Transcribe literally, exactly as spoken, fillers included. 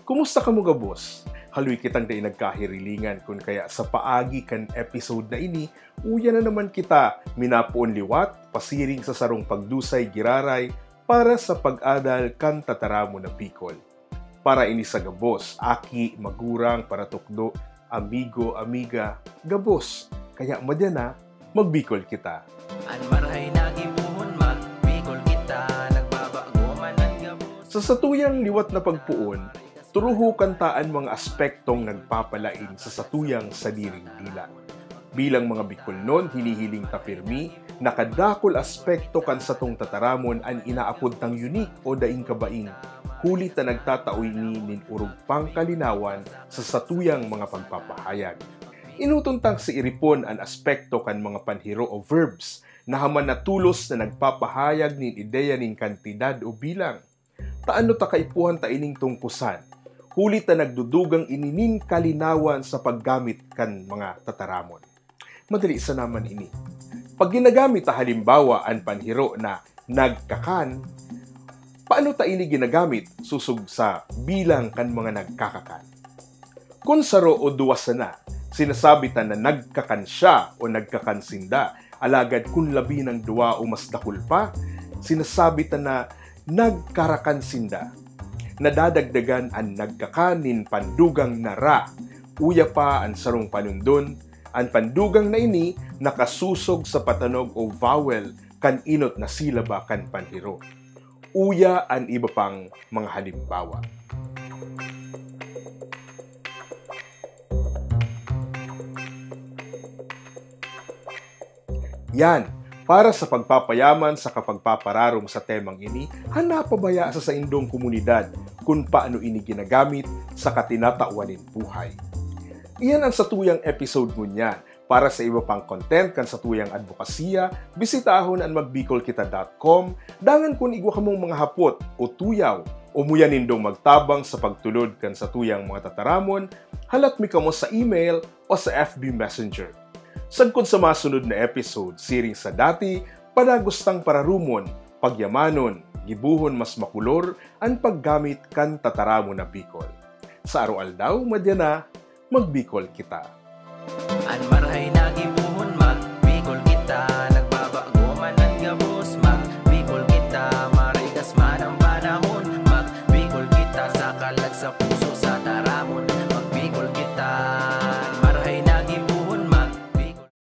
Kumusta kamo gabos? Haloy kitang dai nagkahirilingan, kun kaya sa paagi kan episode na ini, uya na naman kita minapoon liwat pasiring sa sarong pagdusay giraray para sa pag-adal kan tataramon na Bicol. Para ini sa gabos, aki, magurang, paratukdo, amigo, amiga, gabos. Kaya madya na, magbikol kita. An marahay na gibohon, magbikol kita, nagbabago man an gabos. Sa satuyang liwat na pagpoon, turuhokan ta an mga aspektong nagpapalain sa satuyang sadiring dila. Bilang mga Bicolnon, hinihiling ta pirmi na kadakul aspekto kan satong tataramon an inaapod tang unique o daing kabaing, huli ta nagtatao ini nin orog pang kalinawan sa satuyang mga pagpapahayag. Enoton tang siiripon an aspekto kan mga panhiro o verbs na haman na tolos na nagpapahayag nin ideya nin kantidad o bilang. Ta ano ta kaipuhan ta ining tungkosan, huli ta nagdudugang ini nin kalinawan sa paggamit kan mga tataramon. Madali sana man ini. Pag ginagamit ta halimbawa an panhiro na nagkakan, paano ta ini ginagamit sosog sa bilang kan mga nagkakakan? Kun saro o duwa sana, sinasabi ta na nagkakan siya o nagkakan sinda. Alagad kun labi nang duwa o mas dakul pa, sinasabi ta na nagkarakan sinda. Nadadagdagan an nagkakan nin pandugang na ra. Uya pa an sarong panundon, an pandugang na ini nakasosog sa patanog o vowel kan enot na silaba kan panhiro. Uya an iba pang mga halimbawa. Yan, para sa pagpapayaman saka pagpapararong sa temang ini, hanapa baya sa saindong komunidad kun paano ini ginagamit saka tinatawan nin buhay. Iyan an satuyang episode ngunyan. Para sa iba pang content kan satuyang adbokasiya, bisitahon an magbikol kita dot com. Dangan kun igwa kamong mga hapot o tuyaw, umuya nindong magtabang sa pagtulod kan satuyang mga tataramon, halat mi kamo sa email o sa F B Messenger. Sagkod sa masunod na episode, siring sa dati, padagos tang pararumon, pagyamanon, gibohon mas makolor an paggamit kan tataramon na Bicol. Sa aroaldaw, madya na, magbikol kita. An marahay na gibo-